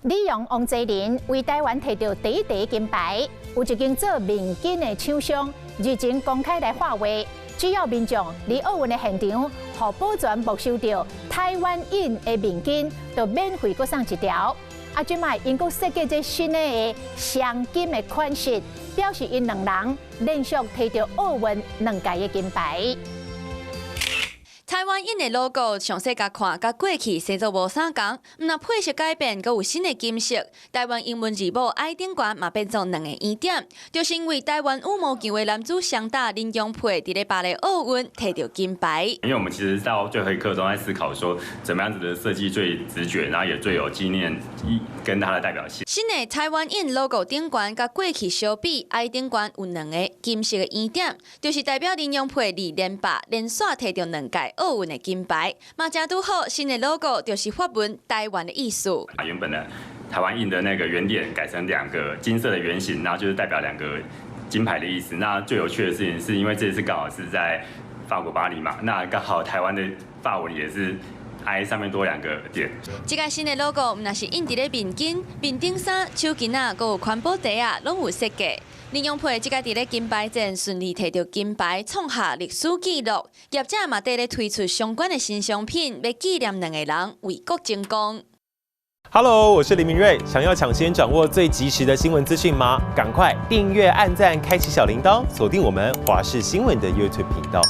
李洋、王齊麟為台灣提著第一塊金牌，有一間做面巾的廠商日前公開來喊話，只要民眾佇奧運的現場，予保全沒收著台灣印的面巾，就免費閣送一條。啊，這擺𪜶閣設計這新的雙金的款式，表示𪜶兩人連續提著奧運兩屆的金牌。台灣印的 logo 詳細共看，佮過去生做無相仝，毋但配色改變，閣有新的金色。台灣英文字母 I 頂懸嘛變做兩個圓點，就是因為台灣羽毛球的男子雙打林洋配佇咧巴黎奧運提著金牌。因為我們其實到最後一刻都在思考，說怎麼樣子的設計最直覺，然後也最有紀念意跟它的代表性。新的台灣印 logo 頂懸佮過去相比，I 頂懸有兩個金色的圓點，就是代表林洋配二連霸連續提著兩屆奧運的金牌，嘛正拄好，新的 logo 就是法文台灣的意思。把原本的台灣印的那個圓點改成兩個金色的圓形，然後就是代表兩個金牌的意思。那最有趣的事情是因為這次剛好是在法國巴黎嘛，那剛好台灣的法文也是 I 上面多兩個點。這個新的 logo 毋但是印佇咧面巾、面頂衫、手巾仔，閣有環保袋仔，攏有設計。林洋配這屆佇咧金牌戰順利提著金牌，創下歷史紀錄。業者嘛佇咧推出相關的新商品，欲紀念兩個人為國爭光。 Hello，我是林明瑞。想要搶先掌握最及時的新聞資訊嗎？趕快訂閱、按讚、開啟小鈴鐺，鎖定我們華視新聞的 YouTube 頻道。